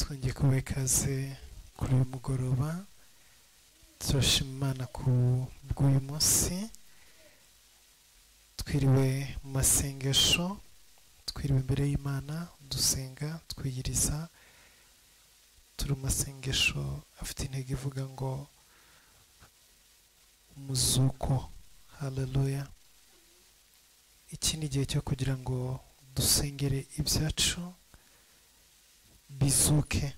Twongeye kubaha ikaze kuri uyu mugoroba. Turashima Imana ku bw'uyu munsi. Twiriwe mu masengesho, twiriwe imbere y'Imana dusenga, twiyiriza. Turi mu masengesho afite intego ivuga ngo umuzuko. Haleluya. Iki ni igihe cyo kugira ngo dusengere ibyacu bizuke.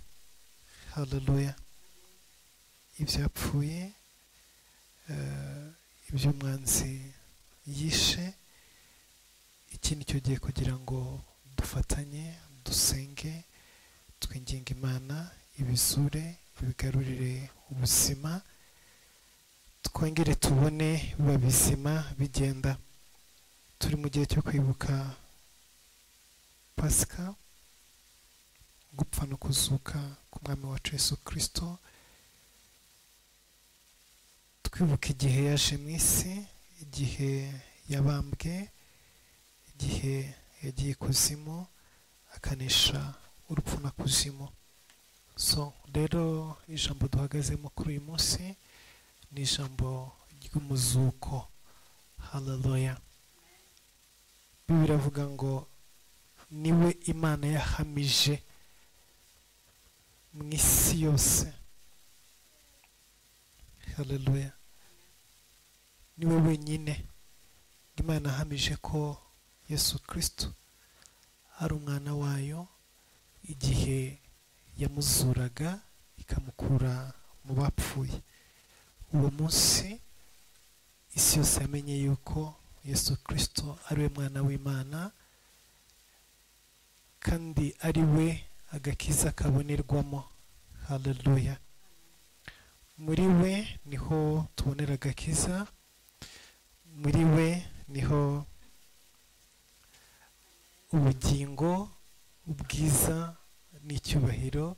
Haleluya. Ibyapfuye, iby'umwanzi yishe, iki ni cyo gihe kugira ngo dufatanye, dusenge, twinginge Imana ibizure, ibigarurire ubuzima, twongere tubone biba bizima bigenda. Turi mu gihe cyo kwibuka Pasika, gupfa no kuzuka k'Umwami wacu Yesu Kristo. Twibuka igihe yaje mu isi, igihe yabambwe, igihe yagiye ikuzimu akanesha urupfu na kuzimu. So rero ijambo duhagazemo kuri uyu munsi ni ijambo ry'umuzuko. Haleluya. Bibiliya iravuga ngo niwe Imana yahamije mu isi yose. Haleluya. Niwe wenyine Imana yahamije ko Yesu Kristo ari umwana wayo, igihe yamuzuraga ikamukura mu bapfuye. Uwo munsi isi yose yamenye yuko Yesu Kristo ari we mwana w'Imana, kandi ari we agakiza kabonerwamo. Haleluya. Muri we niho tubonera agakiza, muri we niho ubugingo, ubwiza n'icyubahiro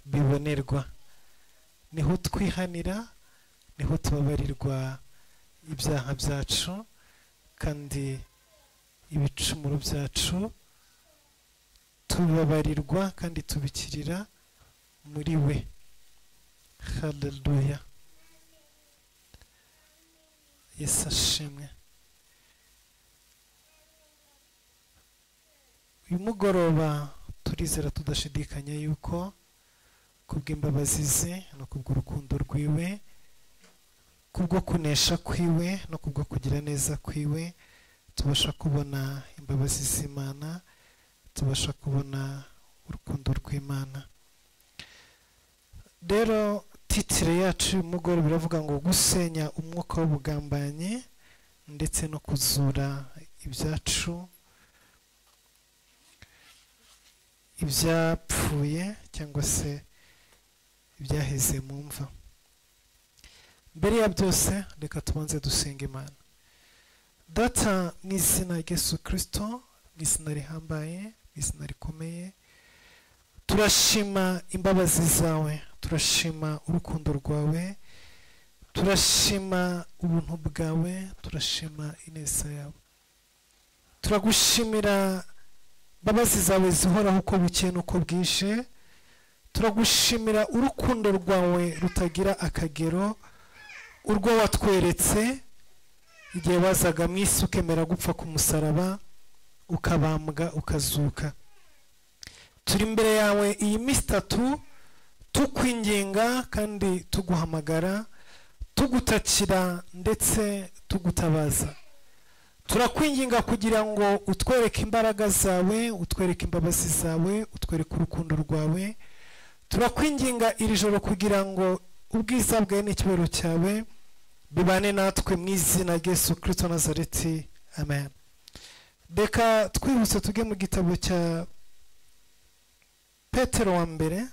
bibonerwa. Niho twihanira, niho tubabarirwa ibyaha byacu, kandi ibicumuro byacu tubabarirwa kandi tubikirira muri we. Haleluya. Yesu ashimwe. Uyu mugoroba turizera tudashidikanya yuko kubw'imbabazi ze no kubw'urukundo rwiwe, kubwo kunesha kwiwe no kubwo kugira neza kwiwe, tubasha kubona imbabazi z'Imana, tubasha kubona urukundo rw'Imana. Rero titire yacu uyu mugoroba iravuga ngo gusenya umwuka w'ubugambanyi ndetse no kuzura ibyacu, ibyapfuye cyangwa se ibyaheze mu mva. Mbere ya byose reka tubanze dusenga Imana. Data, mu izina rya Yesu Kristo, mu izina rihambaye, mu izina rikomeye, turashima imbabazi zawe, turashima urukundo rwawe, turashima ubuntu bwawe, turashima ineza yawe. Turagushimira imbabazi zawe zihoraho uko bukeye n'uko bwije. Turagushimira urukundo rwawe rutagira akagero, urwo watweretse igihe wazaga mu isi ukemera gupfa ku musaraba, ukabambwa, ukazuka. Turi imbere yawe iyi minsi itatu tukwinginga kandi tuguhamagara, tugutakira ndetse tugutabaza. Turakwinginga kugira ngo utwereke imbaraga zawe, utwereke imbabazi zawe, utwereke urukundo rwawe. Turakwinginga iri joro kugira ngo ubwiza bwawe n'icyubahiro cyawe bibane natwe mu izina rya Yesu Kristo Nazareti. Amen. Reka twihuse tujye mu gitabo cya Petero wa mbere,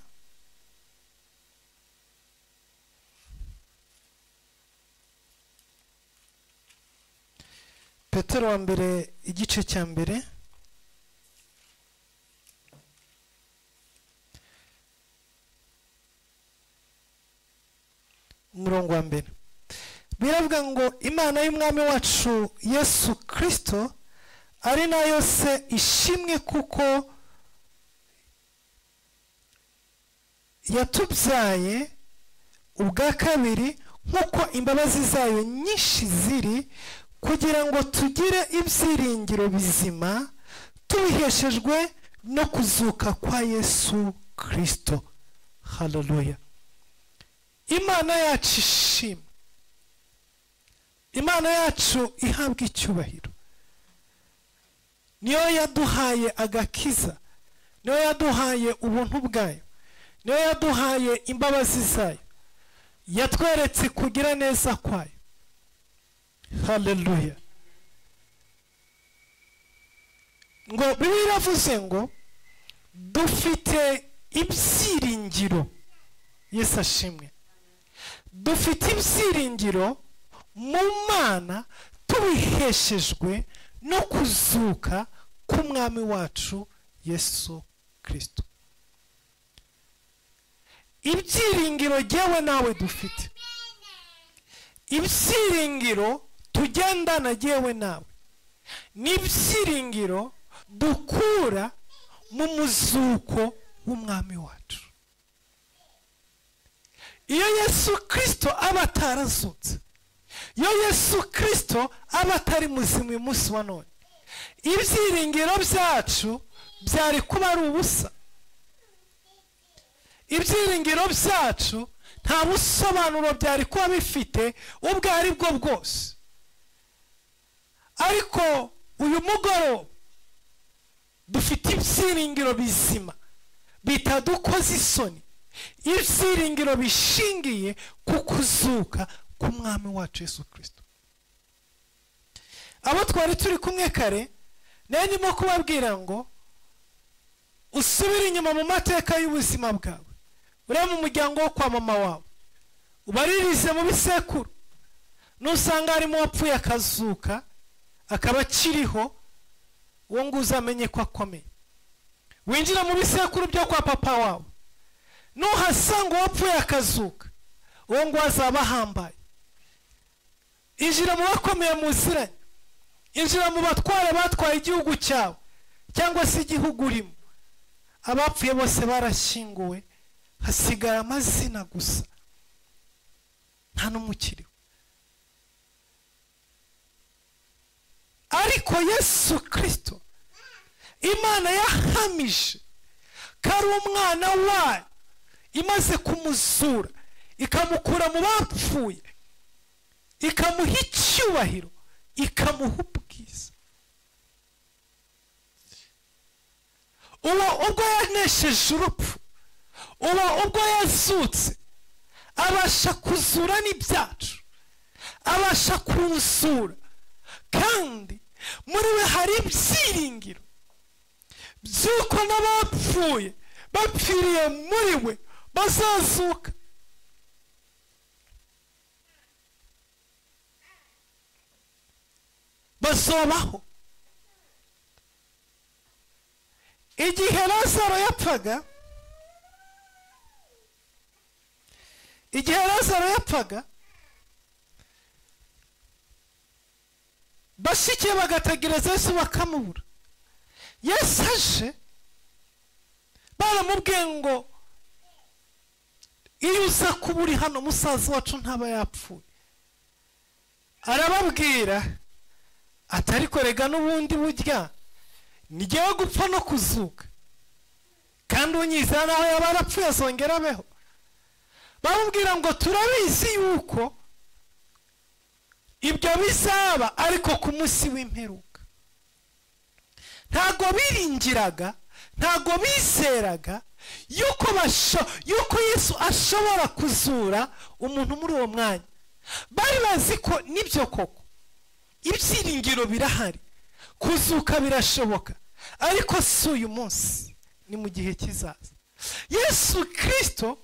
Petero wa mbere igice cya mbere, umurongo wa mbere. Biravuga ngo Imana y'Umwami wacu Yesu Kristo ari nayo se ishimwe, kuko Yatubyaye ubwa kabiri nk'uko imbabazi zayo nyinshi ziri, kugira ngo tugire ibyiringiro bizima tubiheshejwe no kuzuka kwa Yesu Kristo. Haleluya. Imana yacu ishimwe, Imana yacu ihabwa icyubahiro. Niyo yaduhaye agakiza, niyo yaduhaye ubuntu bwayo, niyo yaduhaye imbabazi zayo, yatweretse kugira neza kwayo. Haleluya. Ngo Bibiliya iravuze ngo dufite ibyiringiro. Yesu ashimwe. Dufite ibyiringiro mu Mana tubiheshejwe no kuzuka k'Umwami wacu Yesu Kristo. Ibyiringiro jyewe nawe dufite, ibyiringiro tugendana jyewe nawe, ni ibyiringiro dukura mu muzuko w'Umwami wacu. Iyo Yesu Kristo aba atarazutse, iyo Yesu Kristo aba atari muzima uyu munsi wa none, ibyiringiro byacu byari kuba ari ubusa. Ibyiringiro byacu nta busobanuro byari kuba bifite ubwo ari bwo bwose. Ariko uyu mugoroba dufite ibyiringiro bizima bitadukoza isoni, ibyiringiro bishingiye ku kuzuka k'Umwami wacu Yesu Kristo. Abo twari turi kumwe kare, nari ndimo kubabwira ngo usubire inyuma mu mateka y'ubuzima bwawe, urebe mu muryango wo kwa mama wawe, ubaririze mu bisekuru, nusanga harimo uwapfuye akazuka akaba akiriho, uwo nguwo uzamenye ko akomeye. Winjira mu bisekuru byo kwa papa wawe, nuhasanga uwapfuye akazuka, uwo nguwo azaba ahambaye. Injira mu bakomeye muziranye, injira mu batware batwaye igihugu cyawe cyangwa se igihugu urimo. Abapfuye bose barashyinguwe, hasigara amazina gusa, nta n'umukiriho. Ariko Yesu Kristo, Imana yahamije ko ari umwana wayo, imaze kumuzura ikamukura mu bapfuye, ikamuha icyubahiro, ikamuha ubwiza. Uwo ubwo yanesheje urupfu, uwo ubwo yazutse, abasha kuzura n'ibyacu, abasha kunsura, kandi muri we hari ibyiringiro by'uko n'abapfuye bapfiriye muri we bazazuka. Bazobaho. Igihe Lazaro yapfaga, igihe Lazaro yapfaga, bashiki bagategereza Yesu bakamubura. Yesu aje, baramubwiye ngo iyo uza kuba uri hano musaza wacu ntaba yapfuye. Arababwira ati ariko rega n'ubundi burya ni jyewe gupfa no kuzuka, kandi unyizera naho yaba yarapfuye azongera abeho. Bamubwira ngo turabizi yuko ibyo bizaba ariko ku munsi w'imperuka. Ntago biringiraga, ntago bizeraga yuko Yesu ashobora kuzura umuntu muri uwo mwanya. Bari bazi ko nibyo koko ibyiringiro birahari, kuzuka birashoboka, ariko si uyu munsi, ni mu gihe kizaza. Yesu Kristo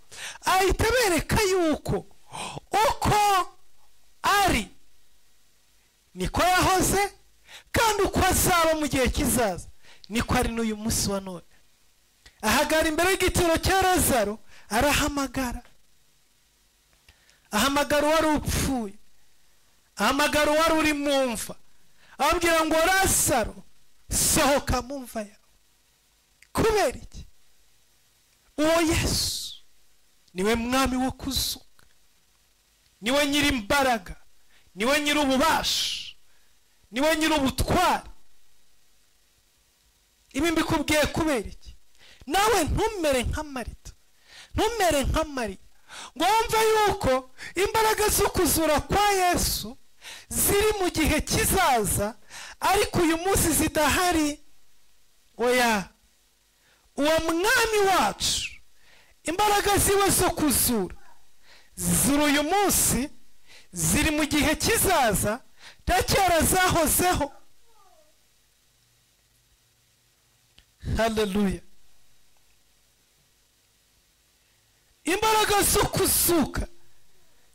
ahita abereka yuko uko ari niko yahoze, kandi uko azaba mu gihe kizaza niko ari n'uyu munsi wa none. Ahagara imbere y'igituro cya Lazaro, arahamagara, ahamagara uwari upfuye, ahamagara uwari uri mu mva, ababwira ngo Lazaro sohoka mu mva yawe. Kubera iki? Uwo Yesu Niwe mwami wo kuzuka, niwe nyiri imbaraga, niwe nyiri ububasha, niwe nyiri ubutware. Ibi mbikubwiye kubera iki? Nawe ntumere nka Marita, ntumere nka Mariya, ngo wumve yuko imbaraga zo kuzura kwa Yesu ziri mu gihe kizaza, ariko uyu munsi zidahari. Oya, uwo mwami wacu imbaraga ziwe zo kuzura ziri uyu munsi, ziri mu gihe kizaza, kera zahozeho. Haleluya. Imbaraga zo kuzuka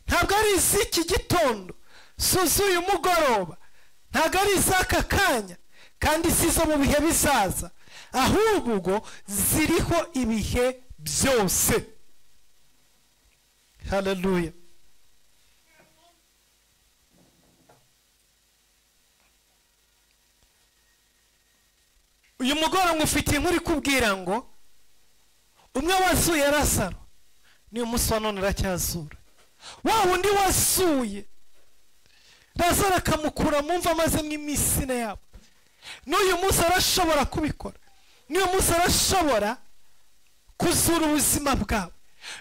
ntabwo ari iz'iki gitondo, si iz'uyu mugoroba, ntabwo ari iz'aka kanya, kandi si izo mu bihe bizaza, ahubwo ziriho ibihe byose. Haleluya. Uyu mugoroba ufite inkuru ikubwira ngo umwe wazuye Lazaro niyo munsi wa none aracyazura. Wa wundi wasuye Lazaro akamukura mu mva amaze nk'iminsi ine yabo, n'uyu munsi arashobora kubikora. N'uyu munsi arashobora kuzura ubuzima bwawe,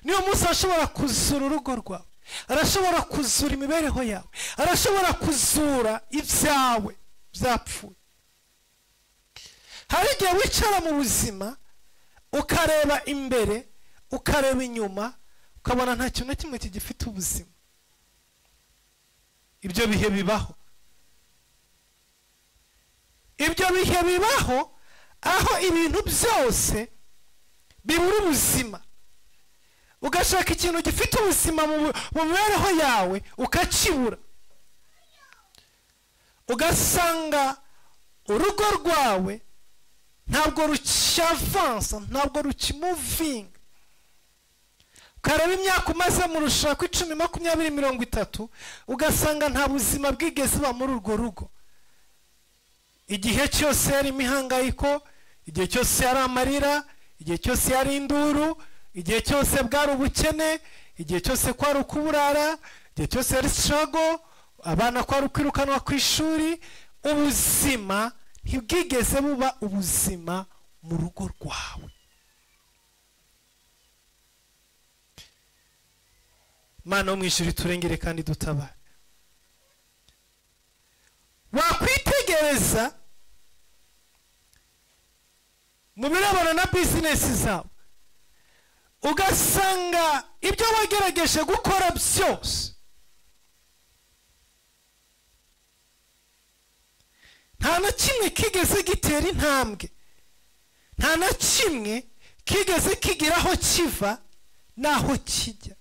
n'uyu munsi arashobora kuzura urugo rwawe, arashobora kuzura imibereho yawe, arashobora kuzura ibyawe byapfuye. Hari igihe wicara mu buzima ukareba imbere, ukareba inyuma, ukabona nta kintu na kimwe kigifite ubuzima. Ibyo bihe bibaho. Ibyo bihe bibaho aho ibintu byose bibura ubuzima. Ugashaka ikintu gifite ubuzima mu mibereho yawe ukakibura. Ugasanga urugo rwawe ntabwo rucyavansa, ntabwo rukimuvinga. Ukareba imyaka umaze mu rushako 10, 20, 30, ugasanga nta buzima bwigeze buba muri urwo rugo. Igihe cyose yari imihangayiko, igihe cyose yari amarira, igihe cyose yari induru, igihe cyose bwari ubukene, igihe cyose kwari ukuburara, igihe cyose yari struggle, abana kwari ukwirukanwa ku ishuri. Ubuzima ntibwigeze buba ubuzima mu rugo rwawe. Mana wo mu ijuru turengere kandi dutabare. Wakwitegereza mu birebana na bizinesi zawe, ugasanga ibyo wagerageje gukora byose nta na kimwe kigeze gitera intambwe, nta na kimwe kigeze kigira aho kiva n'aho kijya.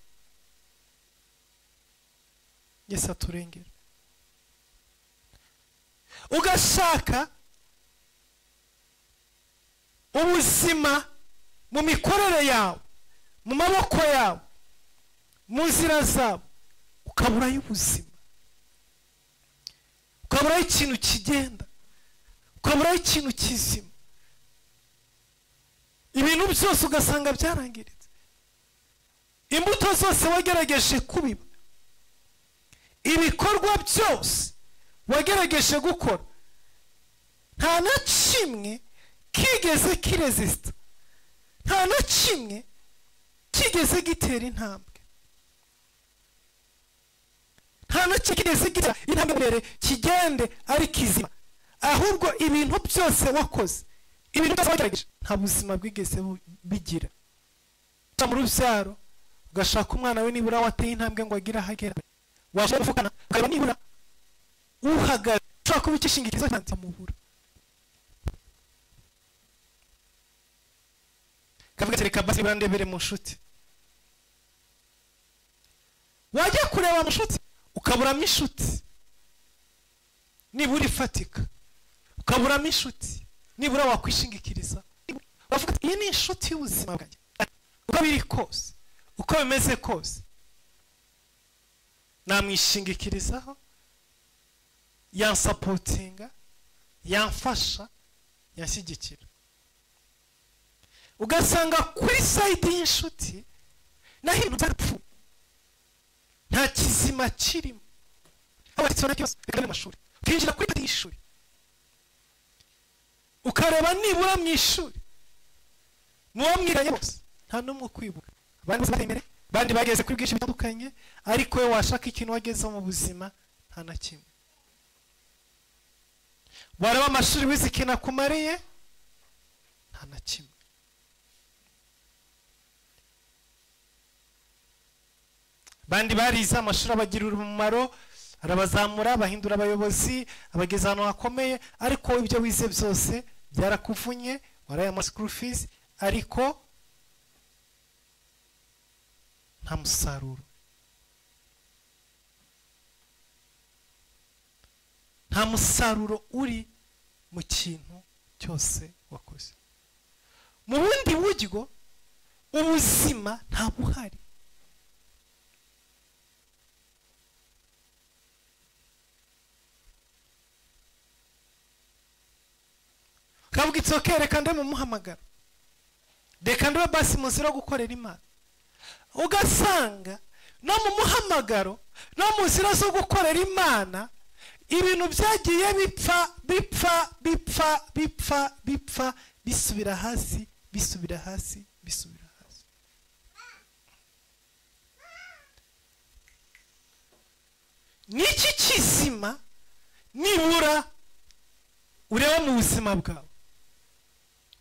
Yesu aturengere. Ugashaka ubuzima mu mikorere yawe, mu maboko yawe, mu nzira zawe, ukaburayo ubuzima, ukaburayo ikintu kigenda, ukaburayo ikintu kizima. Ibintu byose ugasanga byarangiritse. Imbuto zose wagerageje kubiba, ibikorwa byose wagerageje gukora, nta na kimwe kigeze kiresista, nta na kimwe kigeze gitera intambwe, nta na kimwe kigeze gitera intambwe mbere kigende ari kizima. Ahubwo ibintu byose wakoze, ibintu byose wagerageje, nta buzima bwigeze bigira. Mu rubyaro ugashaka umwana we nibura wateye intambwe ngo agire ahagera, waje gufukana ukareba nibura uhagaze, ushobora kuba ikishingikirizo cyamubura. Kavuga ati reka basi nibura ndebere mu nshuti. Wajya kureba mu nshuti ukaburamo inshuti nibura ifatika, ukaburamo inshuti nibura wakwishingikiriza. Bavuga ati iyi ni inshuti y'ubuzima bwanjye, uko biri kose, uko bimeze kose, namwishingikirizaho, yansapotinga, yamfasha, yanshyigikira. Ugasanga kuri side y'inshuti Naho ibintu byarapfuye, nta kizima kirimo. Aho cyose reka mu mashuri, ukinjira kuri pati y'ishuri ukareba nibura mu ishuri muwo mwiganye bose nta n'umwe ukwibuka. Abandi bose bateye imbere, abandi bageze kuri bwinshi bitandukanye, ariko we washaka ikintu wagezeho mu buzima nta na kimwe. Wareba amashuri wize ikintu akumariye nta na kimwe. Abandi barize amashuri abagirira umumaro, arabazamura, bahindura abayobozi, abageza ahantu hakomeye, ariko ibyo wize byose byarakuvunye, waraye ama school fees, ariko nta musaruro. Nta musaruro uri mu kintu cyose wakoze. Mu bundi buryo ubuzima nta buhari. Kavuga it's okay, reka nde mumuhamagara, reka ndebe basi mu nzira yo gukorera Imana. Ugasanga no mu muhamagaro no mu nzira zo gukorera Imana ibintu byagiye bipfa bipfa bipfa bipfa bipfa, bisubira hasi, bisubira hasi, bisubira hasi. Niki kizima nibura ureba mu buzima bwawe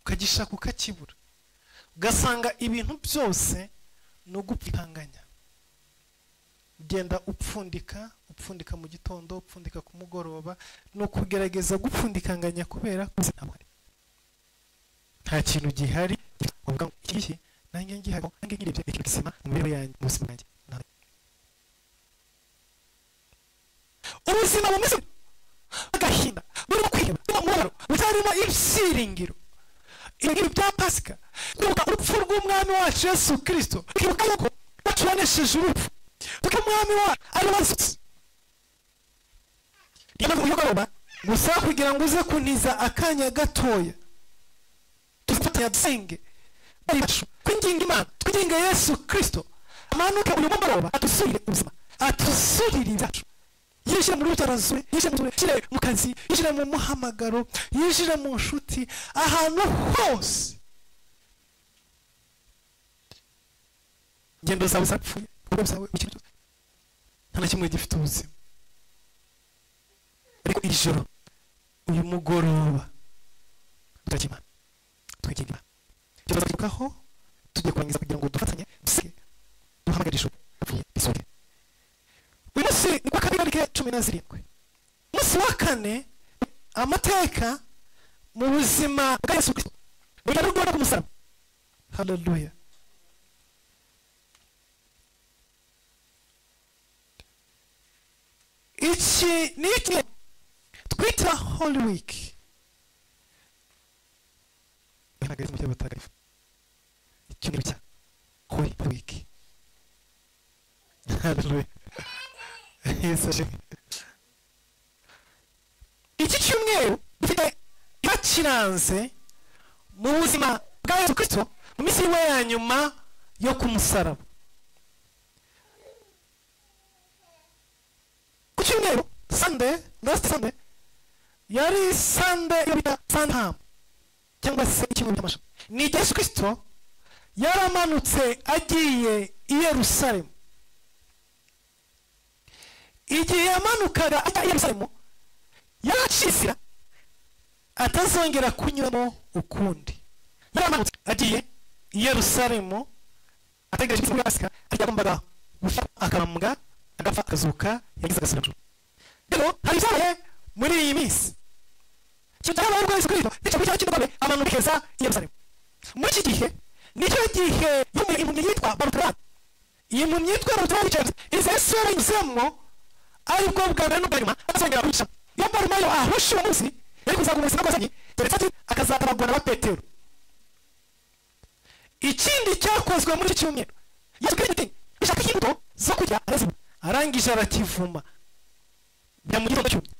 ukagishaka ukakibura, ugasanga ibintu byose no gupfanganya. Ugenda upfundika, upfundika mu gitondo, upfundika ku mugoroba, no kugerageza gupfundikanganya kubera nta kintu gihari. Uvuga iki nanjye ngihari, nanjye ngirebye ikintu kizima mu mibereho yanjye, mu buzima bwanjye. Ubuzima bumeze agahinda, burimo kwiheba, burimo umubabaro, butarimo ibyiringiro. Ibintu bya Pasika, kwibuka urupfu rw'umwami wacu Yesu Kristo, kwibuka yuko yanesheje urupfu, kuko umwami wacu ari wazutse. Niyo mugoroba gusa kugira ngo uze kuntiza akanya gatoya, tufatanya dusenge twinginga Imana, twinginga Yesu Kristo amanuke uyu mugoroba atusurire ubuzima, atusurire ibyacu. Yinjire muri rutarazure, yinjire mu kazi, yinjire mu muhamagaro, yinjire mu nshuti, ahantu hose. Ingendo zawe zapfuye, ibikorwa byawe, ikintu cyose nta na kimwe gifite ubuzima. Ariko iri joro, uyu mugoroba, turakima, twinginga Imana. Tuzakwibukaho tugiye kurangiza kugira ngo dufatanye dusenge, duhamagare ijuru apfuye risure. Uyu munsi ni kwa kabiri tariki 17, umunsi wa kane, amateka mu buzima bwa Yesu Kristo urugendo rwo ku musaraba. Haleluya. Iki ni iki twita Holy Week. Icyumweru cya Holy Week. Haleluya. Yesu. Iki cyumweru gifite ikiranze mu buzima bwa Yesu Kristo mu minsi ye ya nyuma yo ku musaraba. Ku cyumweru Sunday, last Sunday, yari Sunday yo bita Sunday cyangwa se icyumweru cy'amashami. Ni Yesu Kristo yaramanutse agiye i Yerusalemu. Igihe yamanukaga ajya i Yerusalemu, yaracishira atazongera kunyuramo ukundi. Yaramanutse agiye i Yerusalemu ategereje iminsi ya Pasika, yagombaga gupfa akabambwa, agapfa akazuka, yagize agasubira. Rero hari ibyabaye muri iyi minsi. Cyabaye ubwo Yesu Kristo yica ku cyaha cy'indogobe amanukeza i Yerusalemu. Muri iki gihe nicyo gihe impumyi yitwa Barutarayo. Iyi mpumyi yitwa Barutarayo yicaye Yesu yaranyuzemo, ariko bwa mbere n'ubwa nyuma azongera kwica. Iyo Bartimayo ahushe uwo munsi yari kuzaguma ubuzima bwose, keretse akazatabagwa na Petero. Ikindi cyakozwe muri iki cyumweru, Yesu Kristo yashaka imbuto zo kurya arazibura, arangije arakivuma. Bya mu gitondo cyumye.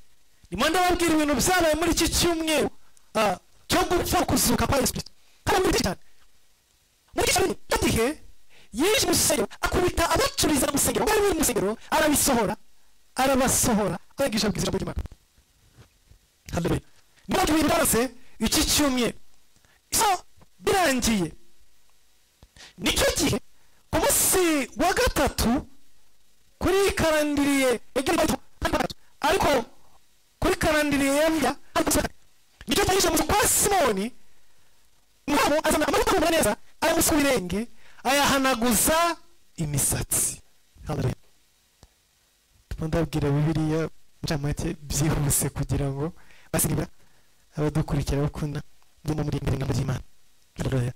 Ndimo ndababwira ibintu byabaye muri iki cyumweru cyo gupfa kuzuka kwa Yesu Kristo. Kandi muri cyane muri iki gihe Yinjiye mu rusengero akubita abacururiza mu rusengero, bari mu rusengero arabisohora, arabasohora, abigisha bwiza bw'Imana. Haleluya. Niba tubirase iki cyumye so birangiye, nicyo gihe ku munsi wa gatatu kuri karandiriye, ariko kuri karandiriye ya nicyo cyishe mu kwa Simoni, mwabo azana amavuta neza ayamusuka ibirenge ayahanaguza imisatsi. Haleluya. Ndabwira Bibiliya ncamake byihuse kugira ngo basibira abadukurikira bakunda ndimo muri imbere ngamba y'Imana. Haleluya.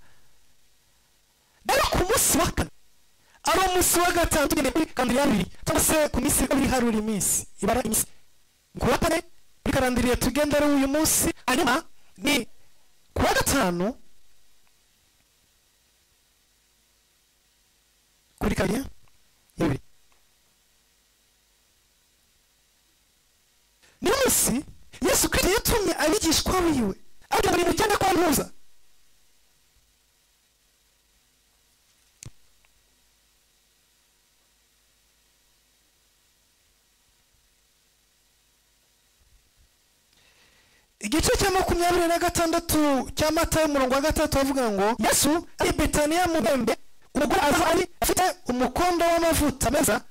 Rero ku munsi wa kane ari umunsi wa gatanu tugende kuri karandiriye abiri cyangwa se ku minsi ibiri harura iminsi ibara iminsi ku wa kane kuri karandiriye tugenda ari uyu munsi, hanyuma ni ku wa gatanu kuri karandiriye abiri. Ni munsi Yesu Kristo yatumye abigishwa biwe abwira buri mujyana kwa ntuza. Igice cya 26 cya Matayo umurongo wa 3 avuga ngo Yesu ari Betaniya mu bembe, umugore aza ari afite umukondo w'amavuta meza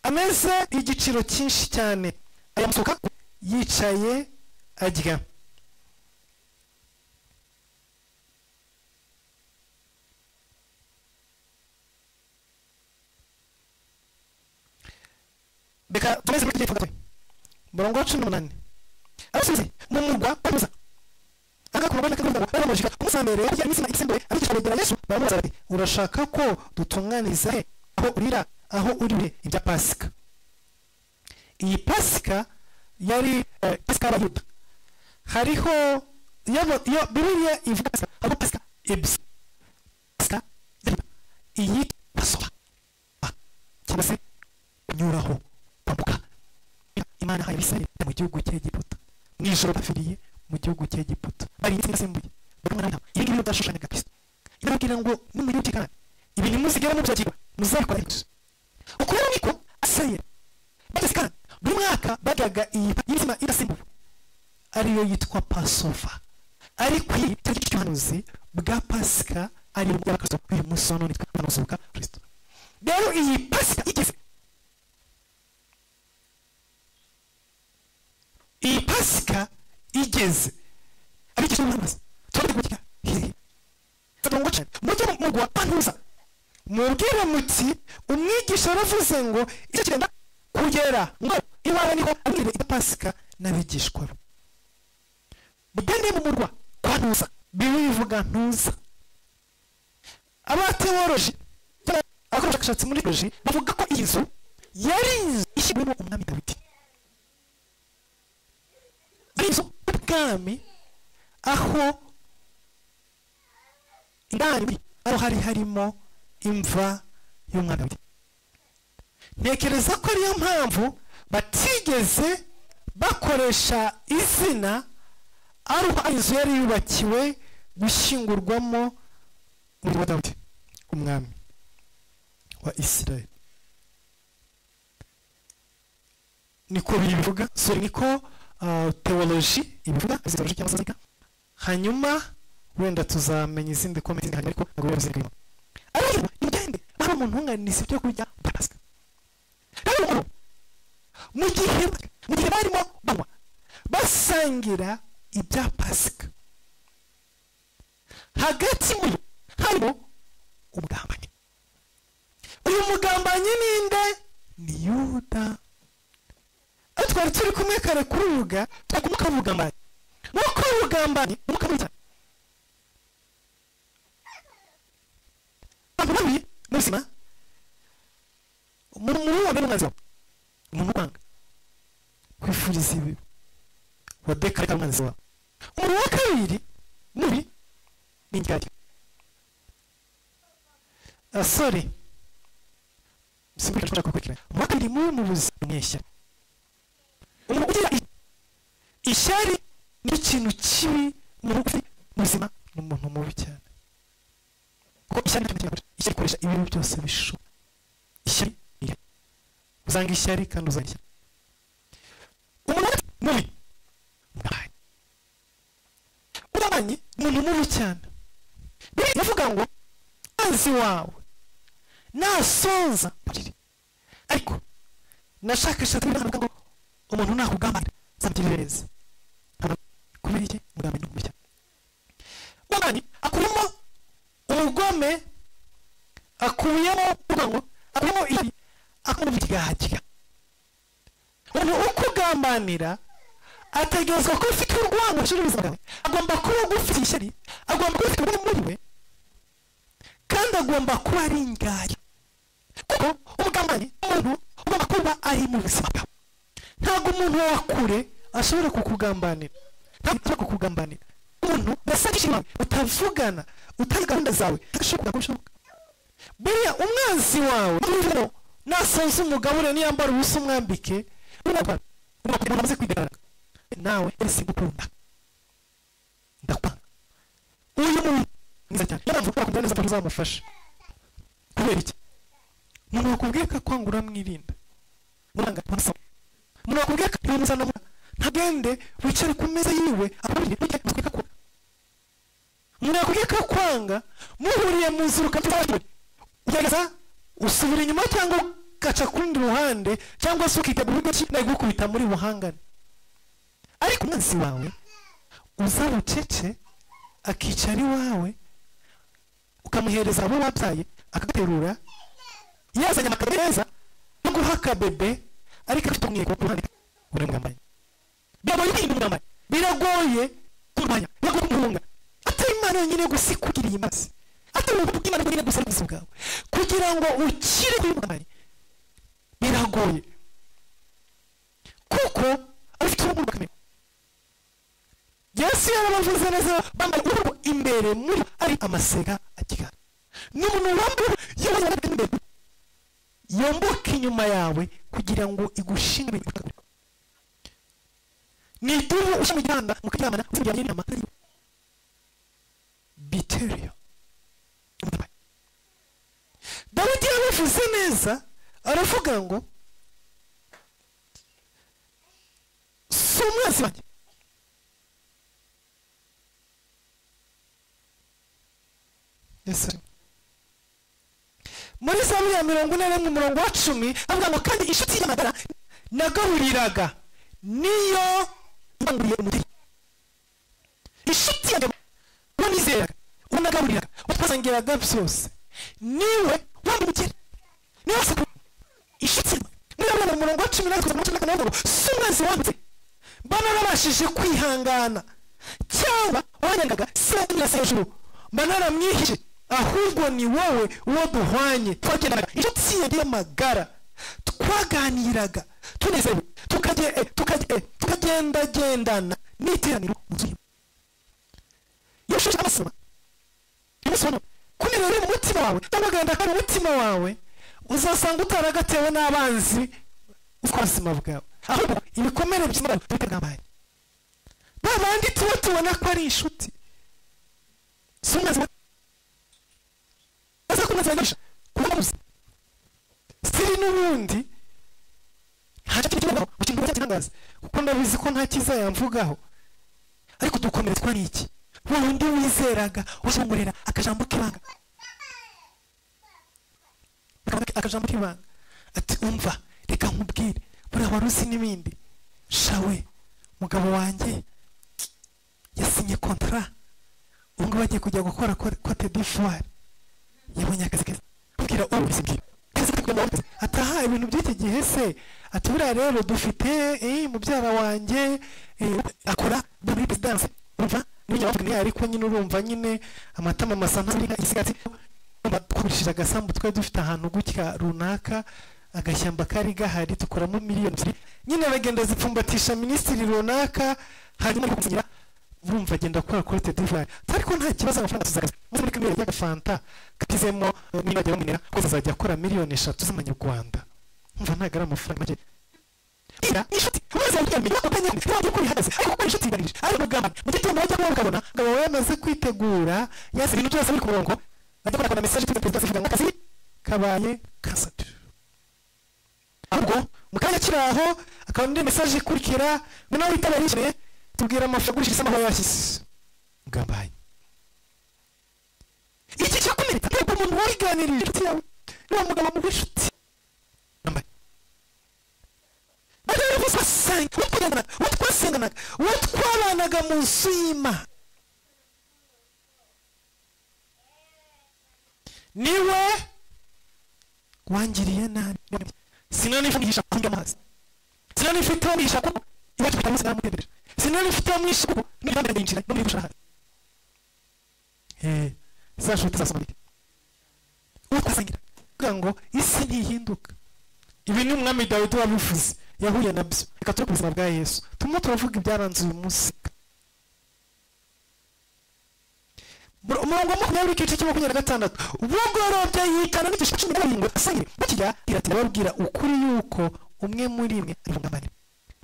ameze igiciro cyinshi cyane, ayamusuka yicaye arya. Reka tumeze muri gihe murongo wa 18 abasubize mu murwa bamuza agakora bana kavuga baramujika kumusambere yarya imisima isembuye. Abigisha begera Yesu baramubaza bati urashaka ko dutunganiza he aho urira aho uri ibya Pasika? Iyi Pasika yari Pasika y'Abayuda. Hariho iyo Bibiliya ivuga Pasika, hariho Pasika ebyiri. Pasika iyi Pasika cyangwa se kunyuraho kwambuka. Imana yahaye Abisirayeli mu gihugu cy'Egiputa, mu ijoro bapfiriye mu gihugu cy'Egiputa bari isembuye barumwana. Ibi ngibi byashushanyaga Kristo. Irababwira ngo nimuyuke kandi ibi ntimuzigera mubyagirwa muzabikora gusa. Uko rero niko Abisirayeli bageze kandi buri mwaka baryaga iyi y'imitsima idasembuye ariyo yitwa Passover, ariko iyi tariki cy'ubuhanuzi bwa Pasika ari ubwa Kristo. Uyu munsi wa none twanuzuka Kristo. Rero iyi Pasika igeze, iyi Pasika igeze abigisha b'Imana turi gutya hehe tadongo cyane mujye mugwa pantuza mubwire muti umwigisha aravuze ngo icyo kirenda kugera ngo iwawe niho abwire ibya Pasika n'abigishwa be. Mugende mu murwa kwa ntuza. Bibiliya ivuga ntuza. Abateoloji abakora ubushakashatsi muri teoloji bavuga ko iyi nzu yari inzu ishyirwamo umwami Dawidi, ari inzu y'ubwami aho indani aho hari harimo imva y'umwami Dawidi. Ntekereza ko ariyo mpamvu batigeze bakoresha izina ari uko inzu yari yubakiwe gushyingurwamo umurwa wa Dawidi umwami wa Isirayeli. Niko bivuga, so niko theology ibivuga, theology cyangwa se hanyuma wenda tuzamenya izindi komenti ariko ntabwo bivuze. Ariko nimugende bari mu ntunganizi byo kurya Pasika. Rero mu gihe barimo banywa basangira ibya Pasika, hagati muri harimo umugambanyi. Uyu mugambanyi ninde? Ni Yuda. Aho twari turi kumwe kare kurubuga twakumuka umugambanyi. Nuko umugambanyi umukamwica. Abantu babi mu buzima, umuntu wa mbere umwanzi wawe, umuntu wanga kwifuriza ibi wadekara umwanzi wawe. Umuntu wa kabiri mubi ni indyarya. Sorry, simbuka kukurikira. Umuntu wa kabiri mubi mu buzima ni umunyeshyari. Umuntu ugira ishyari ni ikintu kibi mu buzima, ni umuntu mubi cyane. Kuko ishyari ni ikintu kibi. Ishyari rikoresha ibintu byose bishoboka. Ishyari uzanga ishyari kandi uzanga ishyari. Umuntu mubi umugambanyi, umuntu mubi cyane. Biravuga ngo umwanzi wawe nasonza, ariko nashakashatse biravuga ngo umuntu nakugambanira zamugirire neza. Kubera iki? Umugambanyi mubi cyane. Umugambanyi akurimo ubugome, akubiyemo urwango, akubiyemo ishyari, akubiyemo ibyaha. Umuntu ukugambanira ategerezwa ko ufite urwango rushira bwawe, agomba kuba agufite ishyari, agomba kuba ufite ubugome muri we, kandi agomba kuba ari ingaya. Kuko umugambanyi umuntu ugomba kuba ari mu buzima bwawe. Ntabwo umuntu wa kure ashobora kukugambanira, ntabwo ashobora kukugambanira. Umuntu udasangishije wawe, utavugana, utazi gahunda zawe, ashobora kushoboka. Buriya umwanzi wawe nasonza umugabure, niyambara ubusa umwambike, umaze kwigaragara nawe singukunda, ndakwanga. Uyu muntu mwiza cyane, niyo mpamvu neza ko uzamufasha. Kubera iki? Umuntu wakubwiye ko akwanga uramwirinda, muranga umusaba. Umuntu wakubwiye ko ntimuzana, ntagende wicare ku meza yiwe akubwire ko ko. Umuntu yakubwiye ko akwanga, muhuriye mu nzira ukamufata, ugerageza usubira inyuma cyangwa ugaca ku rundi ruhande, cyangwa se ukitegura uburyo ki nagukubita muri buhangane. Ariko umwanzi wawe uza bucece akicara iwawe, ukamuhereza abo wabyaye, akaguterura, yazanye amakaro meza no guha akabebe, ariko afite umweko ku ruhande, uramugambanyi. Biragoye kwirinda umugambanyi, biragoye kurwanya, biragoye kumuhunga. Atari Imana yonyine gusa ikugiriye imbabazi, atari ubuntu bw'Imana bwonyine gusa ari ubuzima bwawe, kugira ngo ukire kuri umugambanyi biragoye, kuko afite uruhu rw'akamere. Yesu yarabavuze neza, bambaye uruhu imbere muri ari amasega akigana. N'umuntu wambaye yabaye imbere yomboka inyuma yawe kugira ngo igushinge. Ni idubu usha mu gihanda mukaryamana, uziryamye n'inama Biterio. Dawidi yabivuze neza, aravuga ngo si umwanzi wanjye, Muri Zaburi ya 41 umurongo wa 10 avuga ngo kandi inshuti y'amagara nagaburiraga niyo yanguriye umutima. Inshuti yanjye wanizeraga, unagaburiraga, watwasangiraga byose, niwe wambukira, niwe sako inshuti. Muri umurongo wa 13 kugeza mu 14 ngo si umwanzi wanjye mba narabashije kwihangana, cyangwa wanyangaga sinanyirasa hejuru mba naramwihishe, ahubwo ni wowe uwo duhwanye twagendaga, inshuti yanjye y'amagara twaganiraga tunezerewe, tukagendagendana n'iteraniro mu nzu. Yashushe amasoma imusoma kunera mu mutima wawe, cyangwa agenda kari mu mutima wawe, uzasanga utaragatewe n'abanzi ubuzima bwawe, ahubwo ibikomere by'imana bitagambaye. Babandi tuba tubona ko ari inshuti, si umwanzi aza kunazanisha kubabuza siri n'ubundi nta kintu kibaho ukintu cyatangaza, kuko ndabizi ko nta kiza yamvugaho. Ariko dukomeretswa n'iki? Wa wundi wizeraga washongorera akajambo k'ibanga, akajambo k'ibanga ati umva reka nkubwire, buriya wari uzi n'ibindi, shawe mugabo wanjye yasinye contrat, ubu ngubu agiye kujya gukora Cote d'Ivoire, yabonye akazi keza. Kubwira ubu bisibwira ataha ibintu by'iki gihe se, ati buriya rero dufite mubyara wanjye akora muri presidence, urumva n'ibyo ariko nyine urumva nyine amatama masa ntabiri isigati, twagurishije agasambu twari dufite ahantu gutya runaka, agashyamba kari gahari tukoramo miliyoni 2, nyine bagenda zipfumbatisha minisitiri runaka, hanyuma kugira urumva agenda akora kuri Cote d'Ivoire, ariko nta kibazo amafaranga tuzagaza muri kamere y'agafanta katizemo niba ajya bamunira ko azajya akora miliyoni 3 z'amanyarwanda, umva ntago ari amafaranga make. Ira inshuti maze yamenya ko kanya ntabwo kuri hagaze, ariko ko inshuti ibarije ari mugamba mu gitondo bajya kubona ngabo yamaze kwitegura yase ibintu byose biri ku murongo, ajya kubona message kuri president zivuga ngo akazi kabaye kasatu. Ahubwo mu kanya kiraho akaba indi message ikurikira ngo nawe itabarishye tubwira amafaranga agurisha amahoro yashyize mugambanyi. Iki cyakomeretsa kuko umuntu wabiganirije inshuti yawe n'uwo mugabo mu inshuti twasenganaga uwo twabanaga mu nzu y'Imana niwe wangiriye nabi. Sinanifundisha kunywa amazi, sinanifite mwisha kuko iwacu bitamuze naramutembereje, sinanifite mwisha kuko n'ibandi ndinjira no muri gushaka za nshuti za Somaliya uwo twasangira kugira ngo isi ntihinduka. Ibi ni umwami Dawidi wabivuze, yahuye nabyo. Reka turi ku buzima bwa Yesu, turimo turavuga ibyaranze uyu munsi. Umurongo wa 20 igice cya 26, bugorobye yitana n'igice 17 asangire bakijya ati babwira ukuri yuko umwe muri mwe ari umugambanyi.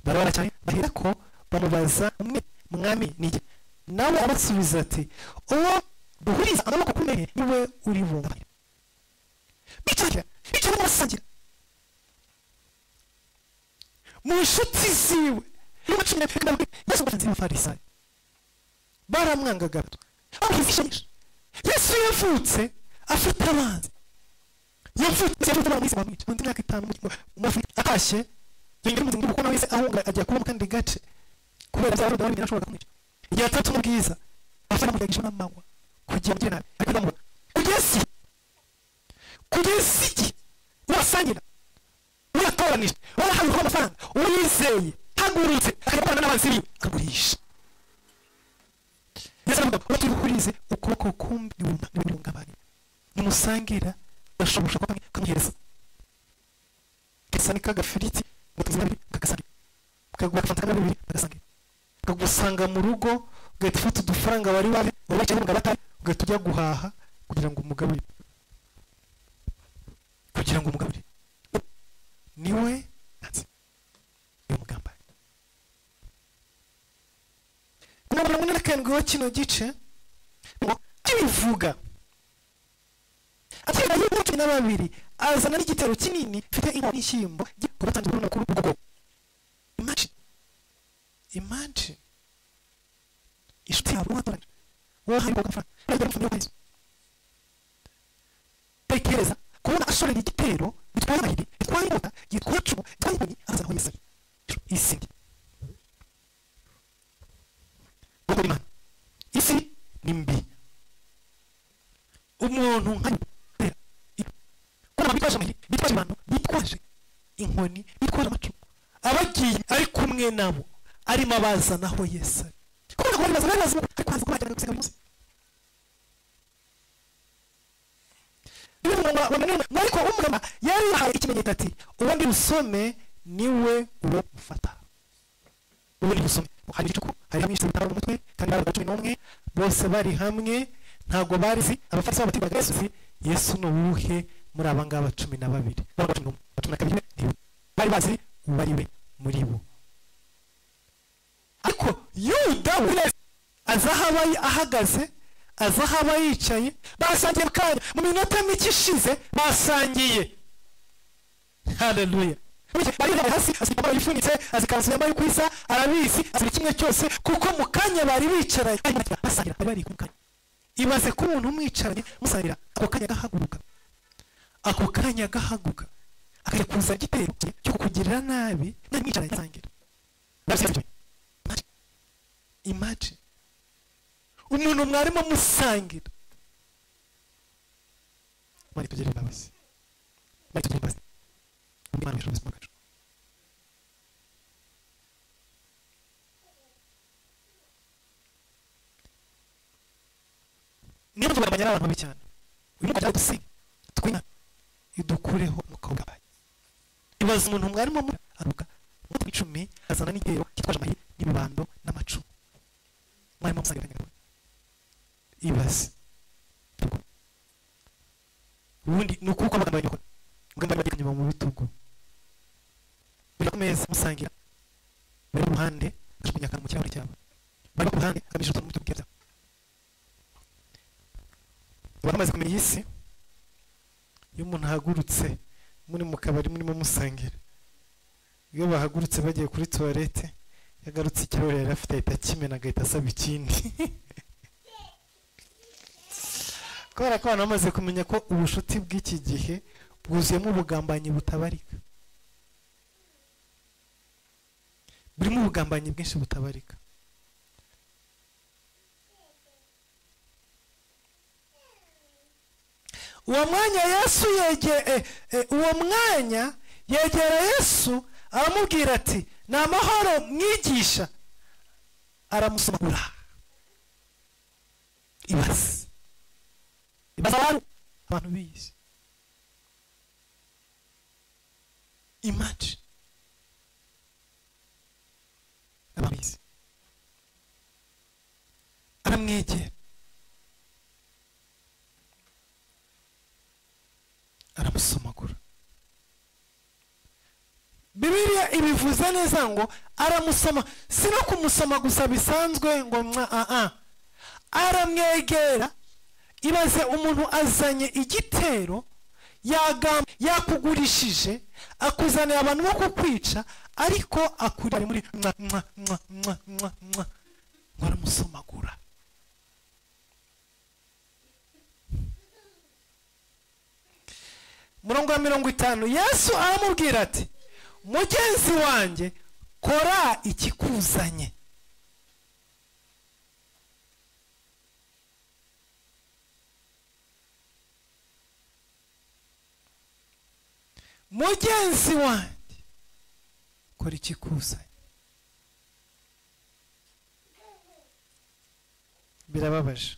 Barabara cyane bahera ko bamubaza umwe mwami nige, nawe abasubiza ati uwo duhuriza amaboko kumwe niwe uri bungambanyi. Bicara bicara basangira mu nshuti ziwe Yesu abafarisayo baramwangaga. Yesu yavutse afite abanzi, yavutse afite abanzi bamwica mu myaka 5 mu Afurika atashye yinjira mu gihugu kuko nawe ahunga ajya kuba mu kandi gace kubera bya Herode wari ashobora kumwica. Igihe atatu mu bwiza afite amugisha n'amanywa kugira ngo nabi ariko ndamubona kugeza igihe urasangira uratoranije warahawe amafaranga urizeye hagurutse akajya n'abanzi biwe akagurisha. Yesu aravuga ngo tubihurize ukuboko kumbi n'ubungabane nimusangira bashobosha kwa kamuhereza kesa ni kagafiriti ngo kagasangira kagwa fanta kabiri bagasangira kagusanga mu rugo ugahita ufata udufaranga bari babe babaje ngo batari ugahita ujya guhaha kugira ngo umugaburire niwe natsi umugamba. Kuna mirongo 47 wa kino gice ngo kibivuga ati yuko 12 azana n'igitero kinini mfite inkoni n'ishyimbo kubatangira uruna kuri ubwo. Imagine inshuti yawe watoranye wahaye amafaranga ariko mufite. Tekereza kubona ashorera igitero gitwaye amahiri gitwaye inkota gitwaye icumu gitwaye inkoni aza aho Yesu isi Imana isi ni mbi. Umuntu nka bitwaje amahiri bitwaje abantu bitwaje inkoni bitwaje amacumu abagiye ari kumwe nabo arimo abazanaho Yesu kuko bari bazi ariko haza kubajyana gusenga buri munsi. Ariko umugamba yari yahaye ikimenyetso ati uwo ndi busome niwe uwo mufata. Uwo ndi busome hari igicuku hari hamwe isitara mu mutwe kandi bari 11 bose bari hamwe ntago barizi abafarisayo batibaga Yesu Yesu ni uwuhe muri aba ngaba 12 12 12 bari bazi uwari we muri bo. Ariko Yuda aza aho ahagaze aza aho yicaye basangiye kanya mu minota mike ishize basangiye. Haleluya. Bari hasi asikaba yifunitse azikanzu yambaye kwisa arabizi azira kimwe cyose kuko mu kanya bari bicaranye basangira bari ku kanya. Ibaze ko umuntu umwicaranye musangira ako kanya gahaguruka akajya kuza igitero cyo kukugirira nabi namwicaranye asangira. Imagine umuntu mwarimo musangira. Mari tugire imbabazi. Mari tugire imbabazi. Imana ishobora ubuzima bwacu. Niba tugabanya abantu babi cyane uyu mwaka dusenga twina idukureho umukobwa bayi. Ibaze umuntu mwarimo aruka mu 10 azana n'igitero kitwaje amahiri n'ibibando n'amacumu mwarimo musangira. Ibaze ubundi ni uko amagambo y'ukuri mugambanyi bagiye mu bitugu buri kumeza musangira bari ku ruhande ajugunya akantu mu kirahure cyabo bari ku ruhande agamije utuntu mu bitugu byabo. Bamaze kumenya iyi si Iyo umuntu ahagurutse muri mu kabari murimo musangira, iyo bahagurutse bagiye kuri toilette, yagarutse ikirahure yari afite ahita akimena agahita asaba ikindi. Kubera ko abantu bamaze kumenya ko ubushuti bw'iki gihe bwuzuyemo ubugambanyi butabarika, burimo ubugambanyi bwinshi butabarika. Uwo mwanya Yesu uwo mwanya yegera Yesu aramubwira ati ni amahoro mwigisha. Aramusomagura. Ibaze abantu bize. Imagine abantu bize. Aramwegera aramusomagura. Bibiliya ibivuze neza ngo aramusoma, si no kumusoma gusa bisanzwe ngo mwa aramwegera. Ibaze umuntu azanye igitero, yakugurishije, akuzaniye abantu bo kukwica, ariko akuri muri mwa mwa mwa mwa mwa mwa, ngo aramusomagura. Murongo wa 50, Yesu aramubwira ati mugenzi wanjye kora ikikuzanye. Mugenzi wanjye kora ikikuzanye. Birababaje.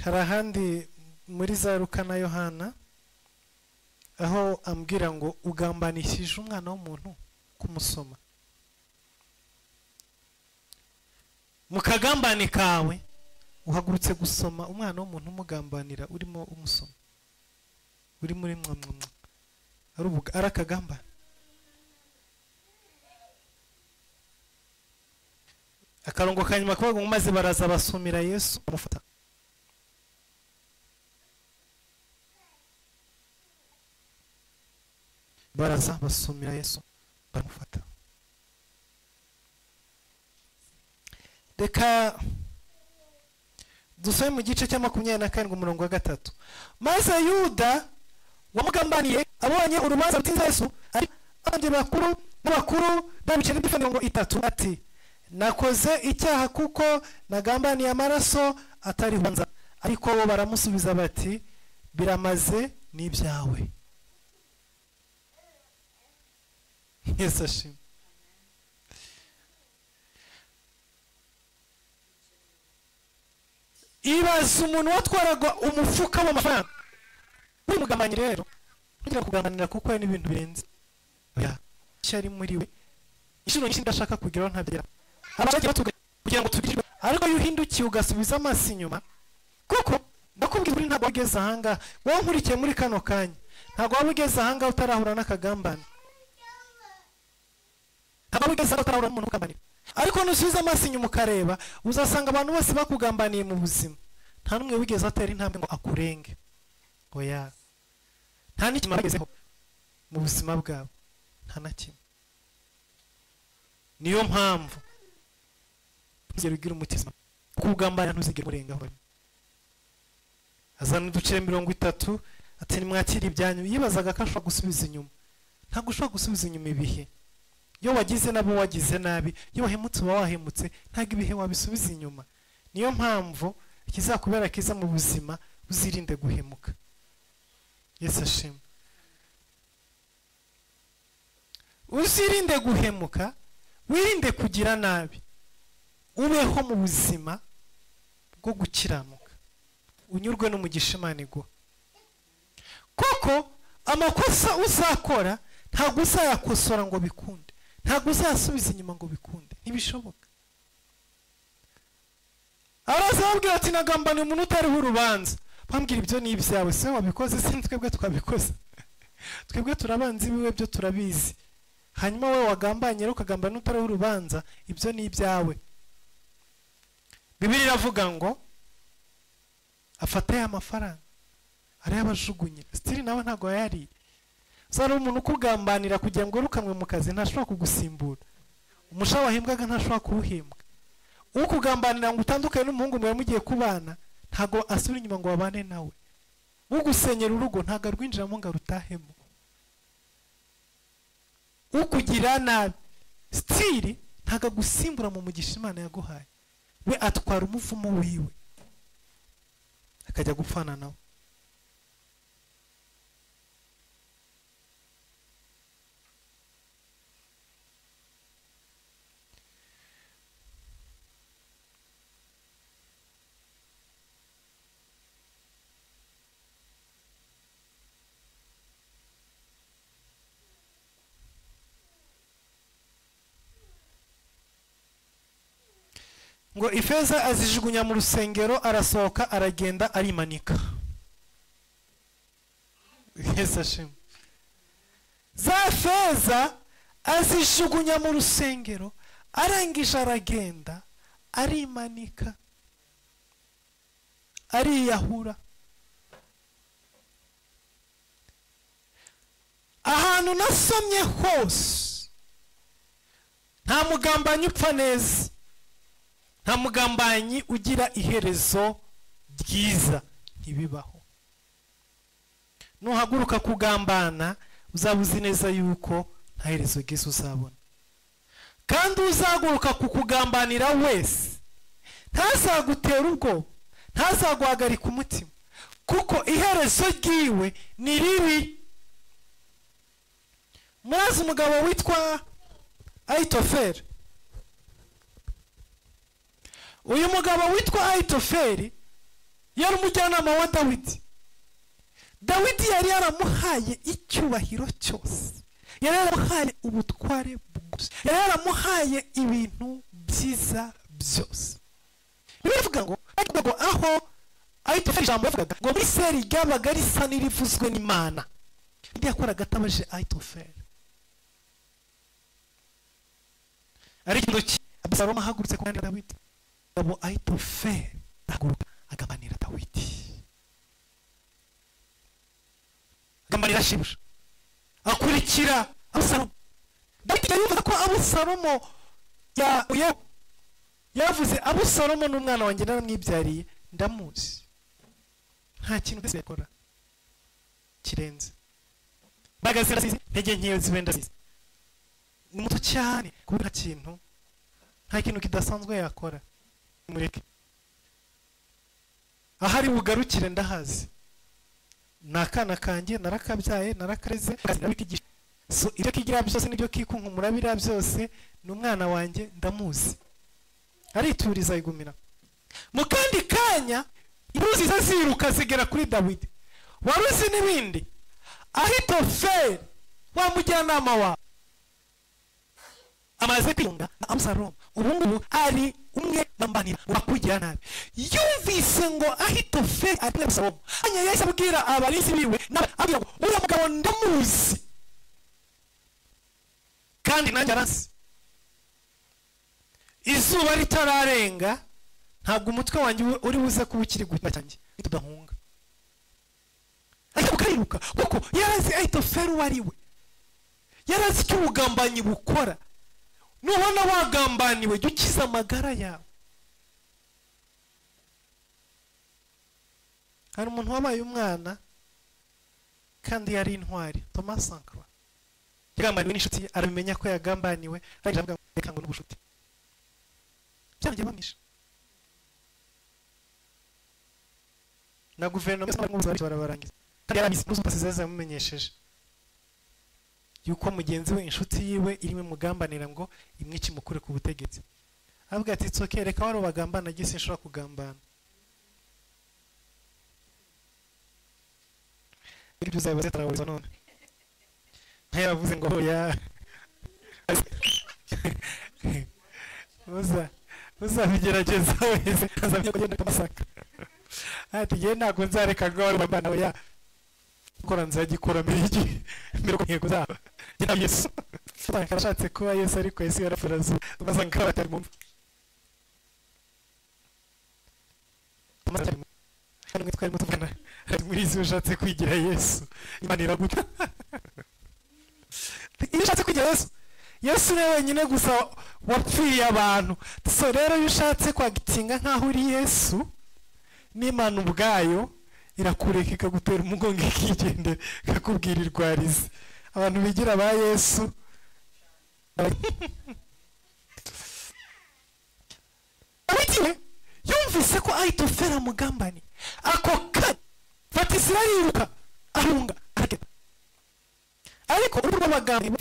Hari ahandi muri za Luka na Yohana aho ambwira ngo ugambanishije umwana w'umuntu kumusoma. Mu kagambane kawe uhagurutse gusoma umwana w'umuntu umugambanira urimo umusoma, uri muri mwa mwa mwa, ari akagambane. Akarongo kanyuma kavuga ngo maze baraza basumira Yesu bamufata. Baraza basumira Yesu baramufata. Reka dusome mu gice cya 27 umurongo wa 3. Maze Yuda wamugambaniye abonye urubanza rutinze Yesu, ari abandi bakuru n'abakuru b'ibiceri by'ifaranga 30, ati nakoze icyaha kuko nagambaniye amaraso atari urubanza. Ariko bo baramusubiza bati biramaze n'ibyawe. Yesu ashimwe. Ibaze umuntu watwaraga umufuka w'amafaranga w'umugambanyi rero, kugira kugambanira kuko ari n'ibintu birenze. Oya, cyari muri we inshuro nyinshi ndashaka kugeraho ntabyera. Abagiye batuga kugira ngo tugirwe, ariko iyo uhindukiye ugasubiza amaso inyuma, kuko ndakubwira uri ntabwo wageze ahanga, wowe nkurikiye muri kano kanya ntabwo waba ugeze ahanga utarahura n'akagambane, ntabwo waba ugeze ahanga utarahura n'umuntu ugambanira. Ariko nusubiza amaso inyuma ukareba, uzasanga abantu bose bakugambaniye mu buzima, nta n'umwe wigeze atera intambwe ngo akurenge. Oya, nta n'ikimara bagezeho mu buzima bwabo, nta na kimwe. Niyo mpamvu ntuzigere ugira umutima kugambanira, ntuzigere umurengaho. Azana uducire 30 ati nimwakire ibyanyu. Yibazaga ko ashobora gusubiza inyuma. Ntabwo ushobora gusubiza inyuma ibihe. Iyo wagize nabo wagize nabi, iyo wahemutse uba wahemutse, ntabwo ibihe wabisubiza inyuma. Niyo mpamvu ikizakubera kiza mu buzima, uzirinde guhemuka. Yesu ashimwe. Uzirinde guhemuka, wirinde kugira nabi, ubeho mu buzima bwo gukiranuka, unyurwe n'umugisha Imana iguha. Kuko amakosa uzakora ntabwo uzayakosora ngo bikunde, ntabwo uzayasubiza inyuma ngo bikunde, ntibishoboka. Araza ababwira ati nagambaniye umuntu utariho urubanza. Bambwira ibyo ni ibyawe, se wabikoze, se twebwe twabikoze, twebwe turabanzi biwe byo turabizi. Hanyuma wowe wagambanye rero ukagambana utariho urubanza, ibyo ni ibyawe. Bibiliya iravuga ngo afata ya mafaranga arayabajugunya. Still nawe ntago yari. Sari umuntu ukugambanira kugira ngo urukanwe mu kazi ntashobora kugusimbura. Umusha wahembwaga ntashobora kuwuhembwa. Ukugambanira ngo utandukane n'umuhungu mwe mugiye kubana ntago asubira inyuma ngo babane nawe. Ugusenyera urugo ntago arwinjiramo ngo arutahemo. Ukugira nabi still ntago agusimbura mu mugisha Imana yaguhaye. We atwara umuvumo wiwe akajya gupfana nawe. Ngo ifeza azijugunya mu rusengero arasohoka aragenda arimanika. Yesu ashimwe. Za feza azijugunya mu rusengero arangije aragenda arimanika, ariyahura. Ahantu nasomye hose nta mugambanyi upfa neza, nta mugambanyi ugira iherezo ryiza, ntibibaho. Nuhaguruka kugambana uzabuzi neza yuko nta herezo ryiza uzabona. Kandi uzahaguruka kukugambanira wese ntazagutera ubwoba, ntazaguhagarika umutima, kuko iherezo ryiwe ni ribi. Murazi umugabo witwa Ahitofeli. Uyu mugabo witwa Ahitofeli yari umujyanama wa Dawidi. Dawidi yari yaramuhaye icyubahiro cyose, yari yaramuhaye ubutware bwose, yari yaramuhaye ibintu byiza byose. Bivuga ngo aho Ahitofeli ijambo yavugaga ngo muri seri ryabaga risa n'irivuzwe n'Imana. Ibyo yakoraga atabaje Ahitofeli. Ariko Abusalomu ahagurutse ku Dawidi, abo Ahitofeli ahaguruka agambanira Dawidi, agambanira shebuja, akurikira Abusalomu. Dawidi yumva ko Abusalomu yavuze Abusalomu n'umwana wanjye naramwibyariye ndamuzi, nta kintu ndetse yakora kirenze imbaraga ze intege nkeya zibe ndazizi, ni muto cyane kuko nta kintu kidasanzwe yakora. Mureke ahari bugarukire ndahazi, ni akana kanjye narakabyaye narakareze, so ibyo kigira byose nibyo kikunkumura biriya byose ni umwana wanjye ndamuzi. Arituriza igumira. Mu kandi kanya iruzi ziruka zigera kuri Dawidi. Waruzi n'ibindi. Ahitofeli wa mujyanama wa amaze kwiyunga na Abusalomu, ubu ngubu ari umwe bambanira bakugira nabi. Yumvise ngo Ahitofeli ari kumwe Abusalomu, hanyuma yahise abwira abarinzi biwe abwira ngo uriya mugabo ndamuzi kandi nanjye aranzi. Izuba ritararenga ntabwo umutwe wanjye uri buze kuba ukiri gutya cyanjye nitudahunga. Ariko kariruka kuko yarazi Ahitofeli uwo ari we, yarazi icyo ubugambanyi bukora. Nubona wagambaniwe jya ukiza amagara yawe. Hari umuntu wabaye umwana kandi yari intwari, Thomas Sankara. Yagambaniwe n'inshuti arabimenya ko yagambaniwe, arangije avuga reka ngo n'ubushuti byanjye bamwishe. Na guverinoma barabarangiza kandi yarabizi n'uzi yamumenyesheje yuko mugenzi we inshuti yiwe irimo mugambanira ngo imwice imukure ku butegetsi. Avuga ati it's okay, reka wari bagambana gise nshobora kugambana. Ibyo uzabibaze tarabuza none. Ntiyaravuze ngo ya uza uzabigerageza wese azamenya kugenda kamasaka. Ati ngiye ntabwo nzareka ngo wari bagambana ya gukora nzagikora mbere y'iki mbere ko zaba. Yesu arashatse kuba Yesu ariko Yesu yarafurazu basanga batari mumva. Kandi twarimo tuvugana muri izi ushatse kwigira Yesu, Imana iraguta. Iyo ushatse kwigira Yesu, Yesu ni wenyine gusa wapfiriye abantu. So rero iyo ushatse kwagitinga nkaho uri Yesu, n'Imana ubwayo irakureka ikagutera umugongo ikigendera, ikakubwira irwarize. Abantu bigira ba Yesu. Dawidi yumvise ko Ahitofeli amugambaniye, ako kanya fata Isirayeli yiruka ahunga aragenda. Ariko urwo rw'amagambo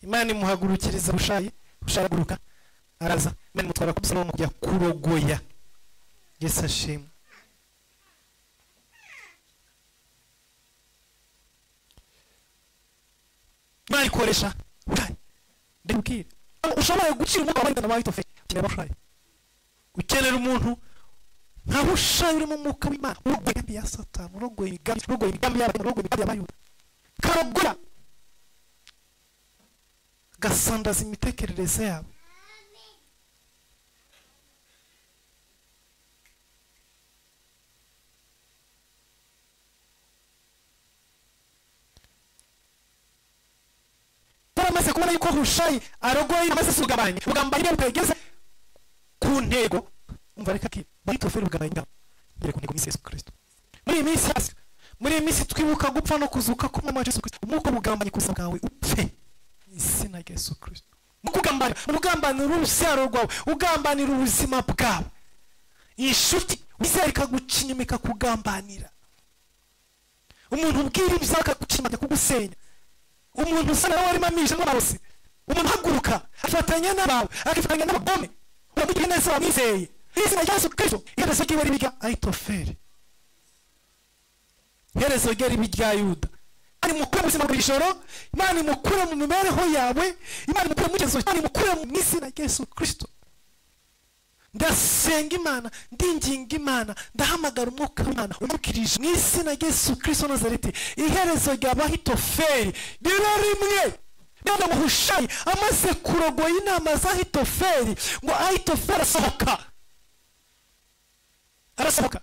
Imana imuhagurukiriza Hushayi, Hushayi araguruka araza, Imana imutwara ku Abusalomu kujya kurogoya. Yesu ashimwe. Imana ikoresha Hushayi. Ndabwira ushobora gukira umwuka w'abandi ba Ahitofeli, ukenera Hushayi, ukenera umuntu nka Hushayi urimo umwuka w'Imana, urogoye imigambi ya Satani, urogoye imigambi y'abantu, urogoye imigambi y'Abayuda, karogoya gasandaza imitekerereze yabo. Baramaze kubona yuko Hushayi arogoye amaze sugabanye ugambanyi butageze ku ntego. Umva reka ki Ahitofeli ugambanyi ngere ku ntego y'Yesu Yesu Kristo. Muri iyi minsi, muri iyi minsi twibuka gupfa no kuzuka k'Umwami wacu Yesu Kristo. Umwuka w'ubugambanyi kuza bwawe upfe izina rya Yesu Kristo. Mukugambana, ugambanira urubyaro rwawe, ugambanira ubuzima bwawe. Inshuti wizera ikaguca inyuma ikakugambanira. Umuntu ubwira ibyawe akaguca inyuma akagusenya. Umuntu usa nawe arimo amije n'abarozi. Umuntu ahaguruka afatanya n'abawe, akifatanya n'abagome. Uramugira neza wamwizeye. Izina rya Yesu Kristo, iherezo ryiwe ribi rya Ahitofeli, iherezo rye ribi rya Yuda. Imana imukure mu buzima buri joro, Imana imukure mu mibereho yawe, Imana imukure mu cyerekezo, Imana imukure mu izina rya Yesu Kristo. Ndasenga Imana, ndinginga Imana, ndahamagara umwuka w'Imana umukirije mu izina rya Yesu Kristo Nazareti. Iherezo rya Ahitofeli ribe rimwe. None Hushayi amaze kurogoya inama za Ahitofeli, ngo Ahitofeli arasohoka, arasohoka.